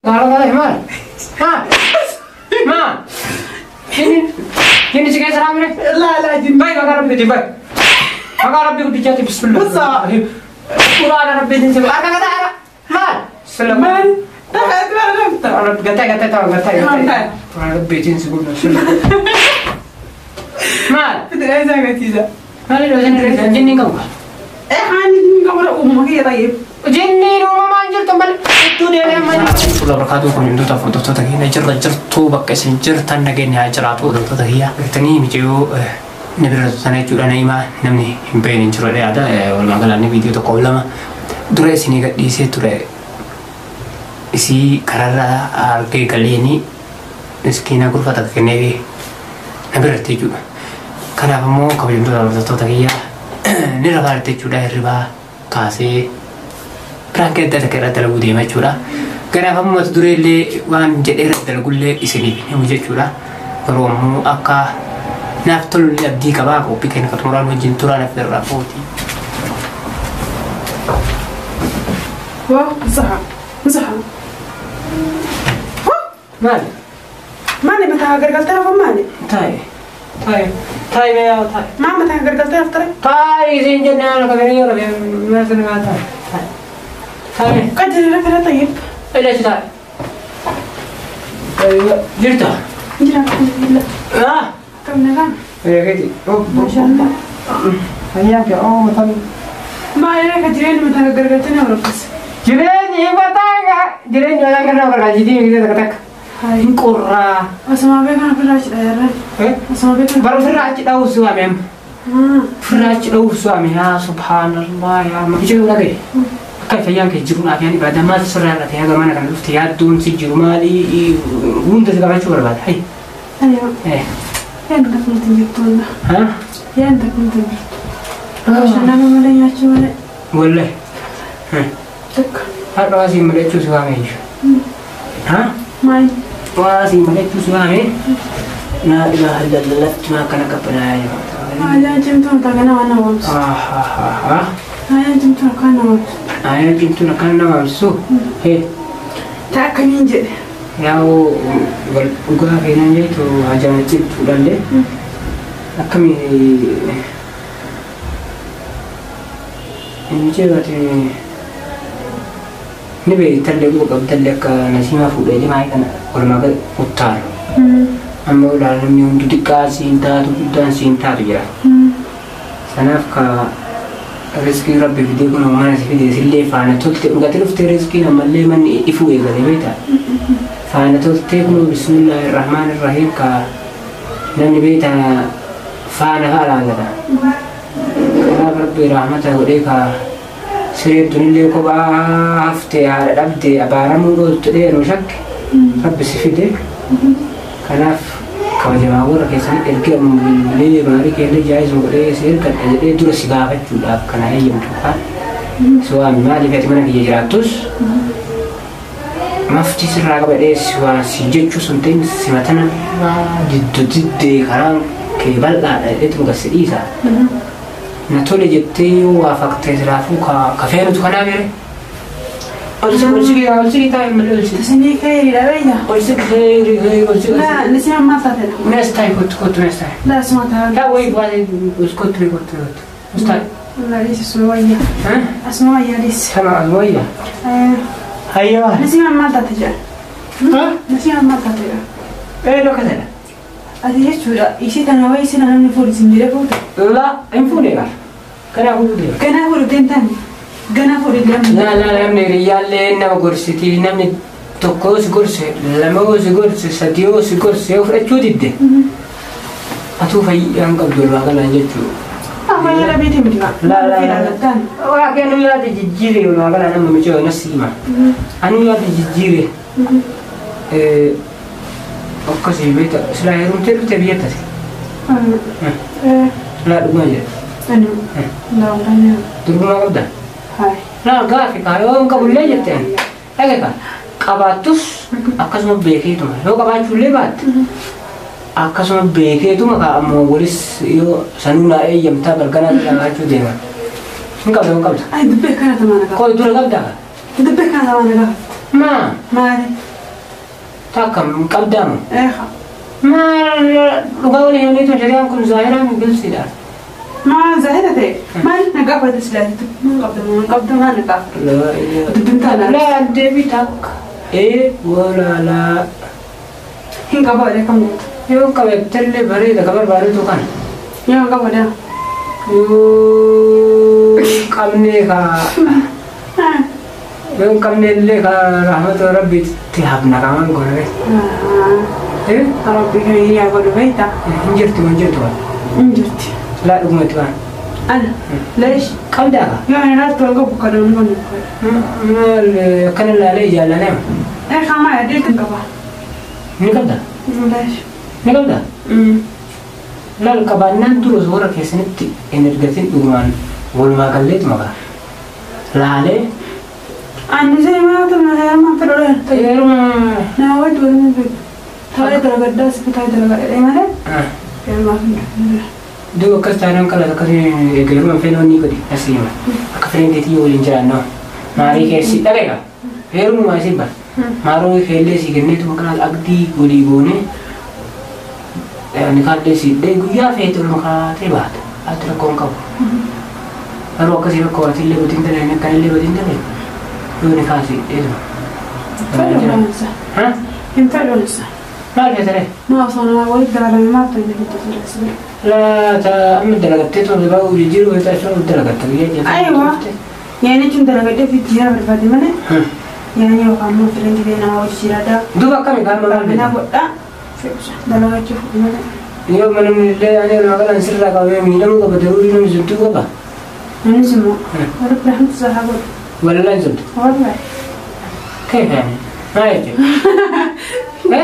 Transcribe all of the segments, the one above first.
Maal? Maal? Maal? Jinni si keessa raamire? Laa laa jinni. Bayi maqaa rabbiitiin bayi. Maqaa rabbii guddichaatti bismillah. Musa. Quraana rabbiitiin si harka gata harka. Maal? Bismillah. Maal? Gataa gataa ta'a gataa gataa. Quraana rabbiitiin si guddaa bismillah. Maal? Fidee isaa agarsiisa. Maal jedhu jinni hin qabu. Haani qabra uumama kiyya tayyib. Jinniin uumamaan jirtu malee hedduu deemee malee. Fuula barkaatu kun hundoota hordoftoota keenya jirra jirtu bakka isin jirtan nageenya haa jiraatu hordoftoota kiyya. Gartanii micayyoo ni bira sana jechuudha naima namni hin beekne hin jiru yaada walumaa galaan viidiyoo tokko lama dura isinii gadhiisee ture isii karaarraa argee galeeni miskiina gurfata kenneefi na biratti jechuudha. Kanaaf immoo kabajamtoota hordoftoota kiyya ni rafaarte jechuudha hirribaa kaasee piraanki adda takka irratti dalaguu deema jechuudha. Kanaaf ammoo mata duree illee waan jedhee irratti dalagullee isiniif himu jechuudha. Garuu ammoo akka naaf tolullee abdii qabaa qophii keenya kan xumuraan wajjin turaa naaf irraa footi. Waa zaha zaha. Maali? Maali mataa gargaltee rafa maali? Taa'i. Taa'i. Taa'i mee yaa taa'i. Maa mataa gargaltee raftare? Taa'i isiin jennee haala qabee yoo rabee maal sana maa taa'i. Taa'i. Taa'i. Qajeelii rafee tayyib. Ilachi taa'i. Jirta? Jira alhamdulillah. Ah! Kam nagaan? Eegati. Maashaallah. Fayyaan kee oo mataan. Maali ka jireenya mataa gargaltee nama raffise? Jireenyi mataa jireenyi mataa kan nama gargaarsiitii eegdee takka takka. Hin qorraa. Osuma beekan ofirraa achi dhaayarra. Osuma beekan. Bara ofirraa achi dha'uuf si waame amma. Ofirraa achi dha'uuf si waame yaa subhaanallah yaa amma. Ija yoo dhagaye. Akka fayyaan kee jiru naaf yaan ibaadaa maal sirraa irra ta'e haga mana kana dhufte yaaddoon si jiru maali hunda si qabachuu barbaada. Hayi. Ayyo. Yaan takkumti jirtu walla. Ha? Yaan takkumti jirtu. Bashannana malee nyaachuu malee. Wallahi. Takka. Har'a waa siin malachuu si waame jechuudha. Ha? Maali? Waa siin malachuu si waame. Naa ilaaha illallah lafti maa akkana qabbanaa jiru. Ayyaa cimtuu mataa kana waan nama waamsu. Ayyaa cimtuu akkaan nama waamsu. Ayyaa cimtuun akkana nama waamsisu. Hee. Ta akkamiin jedhe? Yaa'u wal dhugaa feenaan jettu hajaan cimtuudhaallee akkamii inni jeeqate ni beektallee quba qabdallee akka nasiimaa fuudhee deemaa kana walumaa gala uttaalu. Amma olaanaa namni hundi xiqqaa siin taatu guddaan siin taatu jira. Sanaaf ka riskii rabbi fidee kun mana si fidee sillee faana tolte dhugate dhuftee riskiin ammallee manni ifuu eegalee beektaa. Faana toltee kun bismillaahi rahmaan rahiim ka namni beektaa faana fa'a laallata. Kanaaf rabbi rahmata godhee ka sireen tunillee kophaa haftee haadha dhabdee abaaramuu dhooltu dheeruu shakke rabbi si fide. Kanaaf kabajamaa warra keessan erga bilbilee maarii keellee jaayisuma godhee si ergadha jedhee dura si gaafachuudhaaf kana eeyyamtu kaan si waami maaliif ati mana kiyya jiraattus mafti sirraa qaba jedhee si waan si jechuu sun ta'in si matana diddu diddee karaan kee bal'aadha jedheetu muka si dhiisa. Na tole jettee yoo waa faktee silaafuu ka feenutu kanaa mere. Olsi olsi olsi taa'e malee olsi. Isinii khayriidha beeyya. Olsi khayri khayri olsi. Laa nasiima maal taatedha? Nees taa'e kottu kottu nees taa'e. Laa asuma taa'e. Taa wayi baatee kottu kottu kottu. Os taa'e. Laa dhiisi asuma wayya. Asuma wayya dhiisi. Sama asuma wayya. Hayyaa. Nasiima maal taate jedha? Nasiima maal taatedha? Ee dhokatedha. Ati jechuudha ishee tana wayi sina namni fuudhu sin jedhee fuute. Laa hin fuune gaa. Kanaa fuudhu deema. Ganaa fuudhu deemtaan. Ganaa fuudhu deemtaan. Laa laa namni hiriyyaallee nama gorsiti namni tokko si gorse lama si gorse sadii si gorse yoo fudhachuu didde. Atuu fayyaan qabdu walumaa galaan jechuudha. Fayyaa dhabeetii miti gaa. Laa laa laa. Waa kennu yaada jijjiire walumaa galaan amma michoo nasi hima. Anu yaada jijjiire. Akkasii beekta silaa heerumtee dhufte biyyattate. Silaa dhugumaa jedha. Durbumaa qabda? Laa gaafi kaa yoo hin qabullee jette dhage kaa qabaattus akkasuma beekeetuma yoo qabaachuullee baatte akkasuma beekeetuma kaa ammoo walis yoo sanuu naa eeyyamtaa balganaa qabaachuu deema. Hin qabda hin qabda. Ay dubbee kana tamaa nagaa. Koo dura qabda? Dubbee kana tamaa nagaa. Maa? Maali? Takka qabdaamu. Eeha. Maal dhugaa walii himaniitu shari'aan kun zaahiraan bilsiidha. Ma zaahira ta'e maal na gaafate silaatitu maal qabda maal qabda maal na gaafate. Dubbiin taana. Laa deebii takka. Ee walaalaa. Hin qabu jedhee kam goota. Yoo qabattellee bareeda ka barbaadutu kana. Yoo hin qabu jedhee. Yoo qabnee ka. Yoo hin qabne illee ka rahmata rabbiitti hafna kamaan goonare. Rabbi kan yaa godhu beektaa. Hin jirtu hin jirtu. Hin jirti. Laa dhugumatti waan. Ana leesh. Qabdaa ka. Yoo ani laatu wal qabu kan namni kun. Maal akkana laalee jaallalee. Ee kamaa yaadee qaba. Ni qabdaa? Leesh. Ni qabdaa? Laal qabaannaan dura warra keessanitti hin ergatin dhugumaan walumaa galleetu maqaa. Laalee. Ani see maata maata fedhoo. Heeruma. Naa wajji waliin fedhu. Taa'ee dalagaddaas taa'ee dalagadhee malee. Heerumaaf hin dhufu. Duuba akkas taanaan kalas akkasii heeruma fedhoo ni godhi asii hima. Akka fireenteetii waliin jiraannoo. Maarii keessi dhaga'eeka. Heerumaa isin bara. Maaroo keellee si kenneetu maqaa abdii walii goonee. Nikaallee si dhee guyyaa feete ol makaatee baata. Ati rakkoo hin qabu. Garuu akkasii rakkoo ati illee batiin talee akkan illee batiin talee yoo nikaasi dheetuma. Fedhoo Hin fedhoo Maal feetare? Ma osoo nama walitti dabalame maaltu inni fidda sirreessi? Laata amma dalagattee tola baa'uu jijjiiruu feete achuma dalagatta guyyaa jedhu. Aywa. Yaani jechuun dalagadhee fi jijjiirraa barbaade malee. Yaani yookaan immoo fireentii ta'e nama hojii jiraadhaa. Duuba akkami qaama maal Bal'ina godhaa. Dalagachuu fuudhu malee. Yoo namni illee ani magaalaan sirraa qabamee miidhamuu qaba ta'uu namni suntuu qaba. Namni sun immoo warra birahamtu sahaa godhu. Wallaan suntu. Wallahi. Kayfa yani? Maal jechuudha?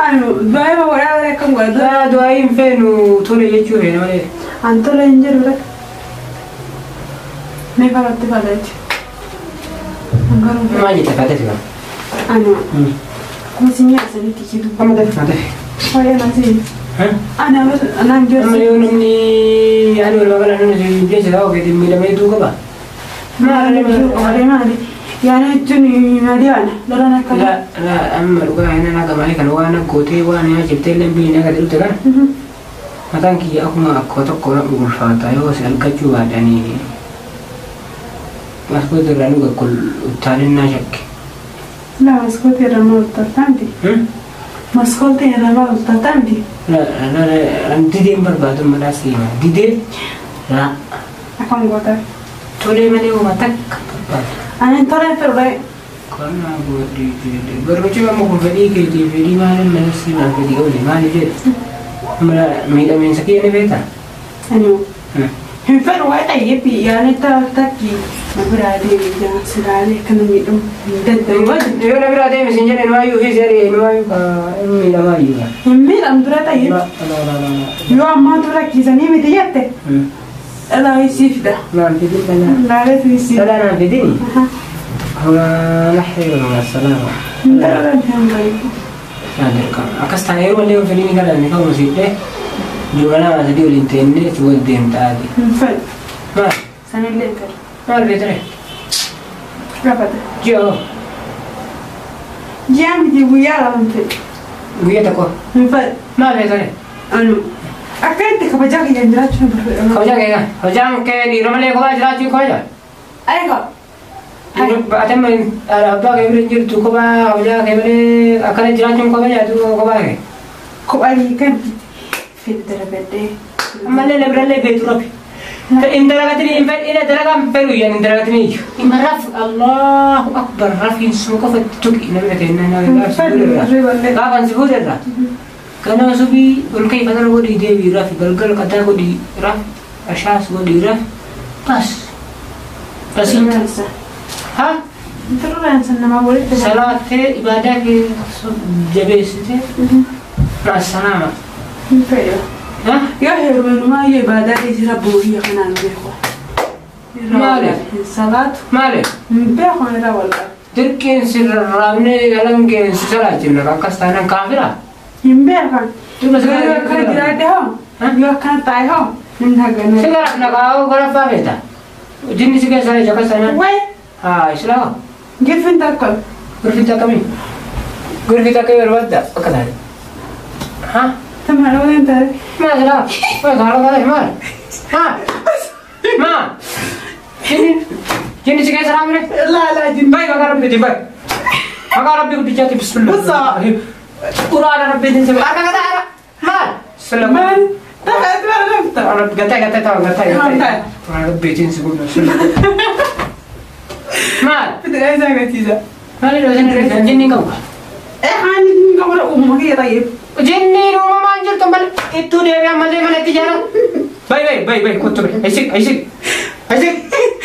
Ani du'aa godhaa malee akkam godha. Laa du'aa hin feenu tole jechuu feena malee. An tole hin jedhu lakka. Mee falatti falachi. Maal jetta faatati bara? Ani akkuma isin nyaasanitti jiru. Amma dafi dafi. Fayyaa naasii. Ani anaan Amma geessu. yoo namni ani walumaa gala namni jecha ta'u keetiin miidhamee du'uu qaba. Maali maali? Yaani jechuun maali ana lolaan akka. La la amma dhugaa hin akka malee kan waan gootee waan nyaachiftee illee biyyi akka dhufte kan mataan kiyya akkuma akkoo tokko na ulfaata yoo si argachuu baadhanii maskoota irraa nu gakkul utaalinaa shakke. La maskoota irraa maal utaaltaanti? Maskoota irraa maal utaaltaanti? La la la dideen barbaadu madaa siima didee la Akkam gootaa? tolee malee uma takka barbaadu. Ani tolee fedhu Kana godhi jedhe barbaachuu amma kun fedhii keetii fedhii maaliin mana siimaan fedhii qabne maali jedhe amma miidhamiinsa kiyya ni beektaa? Ani hin fedhu waa'ee xayyibbi yaani takki na biraa deemi jaa silaalee kana miidhamu hin danda'u. Yoo na biraa deemi sin jedhe nuwaayyuu fi seeree nuwaayyuu ka miidhamaayyuu. Hin miidhamu dura xayyibbi. Yoo ammaa dura kiisanii miti jette dhalaa isii fida. Naan fidin dhalaa. Laalee isii. Dhalaa naan fidin. هو نحي مع السلامة. لا لا Akkas taane yeroo illee fedhiin gara inni qabu siidhee jiru nama sadii waliin teennee si wal deemta ati. Hin fedhu. Maal? Sanillee hin fedhu. Maal feetare? Rafata. Ji'a hoo? Ji'a miti guyyaa lama hin fedhu. Guyyaa tokko? Hin fedhu. Maal feetare? Anu akka itti kabajaa kiyyaan jiraachuu hin barbaadu. Kabajaa kee kan? Kabajaan kee dhiira malee kophaa jiraachuu kabaja? Ayiko. Ati amma abbaa kee bira hin jirtu kophaa kabajaa kee malee akkana jiraachuun kabajaatu kophaa kee. Kophaa kan fedhu dalagadhee. Ammallee na birallee feetu rabbi. In dalagatini in fedhi ina dalagaan fedhu iyyan in dalagatini iyyu. Ima raf Allahu akbar rafiin sun qofatti tuqi namni ta'e gaafan si fuudherra. Ganama subii ol ka'ii fatara godhii deebii rafi galgala qadaa godhii rafi ashaas godhii rafi bas. Basiita. Ha? Salaattee ibaadaa kee jabeessitee ma'a salaama. Hin fedhu. Yoo heerumanumaa yoo ibaadaa dhiisii rabbuu kiyya kanaan beeku. Maali? Salaatu. Maali? Hin beeku irraa wal qaba. Dirqiin si rarraabnee alangeen si salaachifna akkas taanaan kaafira. Hin beekan. Duuba Yoo akkana jiraadhe hoo? Yoo akkana taa'e hoo? Namni hagana. Si garafna kaa'uu garaffaa feeta. Jinni si keessaa jecha akkas taanaan. Wayi. Haa islaa. Girfin takka. Girfin takkamii? Gurbi takka barbaadda akka taate. Haa? Tamaara waan taate. Maal silaa? Maal kaala kaala maal? Haa? Maal? Jinni jinni si keessa raamire? Laa laa jinni. Bayi maqaa rabbiitiin bayi. Maqaa rabbii guddichaatti bismillah. Basa. Quraana rabbiitiin si harka gataa harka. Maal? Bismillah. Maal? Taate maal lafta? Gataa gataa ta'a gataa gataa. Quraana rabbiitiin si guddaa bismillah. Maal? Fidee isaa agarsiisa. Maal iddoo isin jinni hin qabu? Haani hin qabu uumama kiyya tayyib. Jinniin uumamaan jirtu malee ittuu deebi'an malee mana itti ijaaran. Bayi bayi bayi bayi kottu bayi. Isik isik isik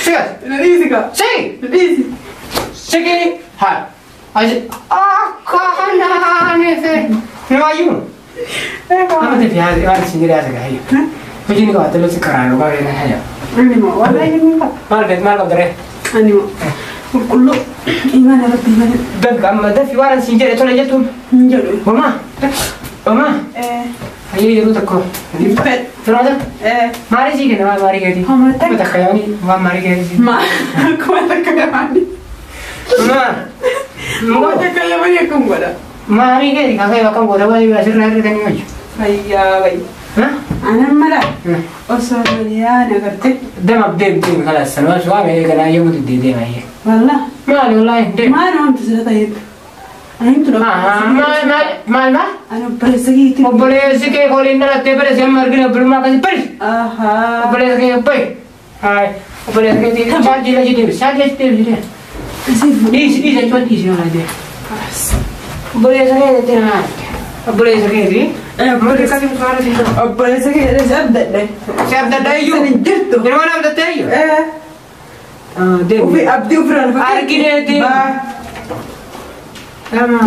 sigas. Dhiisi kaa. Sigi Dhiisi. sigi haa. Akka hanaani fe. Namaayyuu. Nama ta'e fi waan isin jedhaa isa gahayyuu. Hojiin ni qabaate lolsi karaa dhugaa beekan hayya. Anima wallahi hin qabu. Maal beet maal qabda ree? Anima qulqulluu imaana rabbii malee. Dafi amma dafi waan isin jedhe tola jettuun. Hin jedhu. Homaa. Homaa. Hayyuu yeroo tokko. Fedhe. Firoota. Maarii sii kenna maal maarii keetii? Homaa takka. Kuma takka yaani waan maarii keetii. Ma akkuma takka yamaani. Maa. Akkuma takka yamaani akkam godha. Maarii keetii kan ka'e bakka goota waan asirraa hir'atanii hojii. Fayyaa bayya. Anan mala osoo duniyaa nagarte. Dama deem deem kalas sanuma suwaa mee kanaa yommuu diddee deema iyyee. Wallah. Maali wallaahi deem. Maal wanti sirra ta'eetu? Ani tura. Maal maal maal maal? Ani obboleessa keetii. Obboleessi kee waliin dhalattee bare amma argina obbolummaa akkasii bari. Ahaa. Obboleessa kee bayi. Hayi obboleessa keetii chaarjii lachi deebi chaarjii lachi deebi deebi. Dhiisi dhiisi achuun dhiisi yoo laatee. Obboleessa kee jettee nama obboleessa keetii. Obboleessa kee si abdadhe. Si abdadha iyyuu. San hin jirtu. Yeroo mana abdattee iyyuu. Deebi. Ofii abdii ofirraan Arginee deebi. Bye. Lama.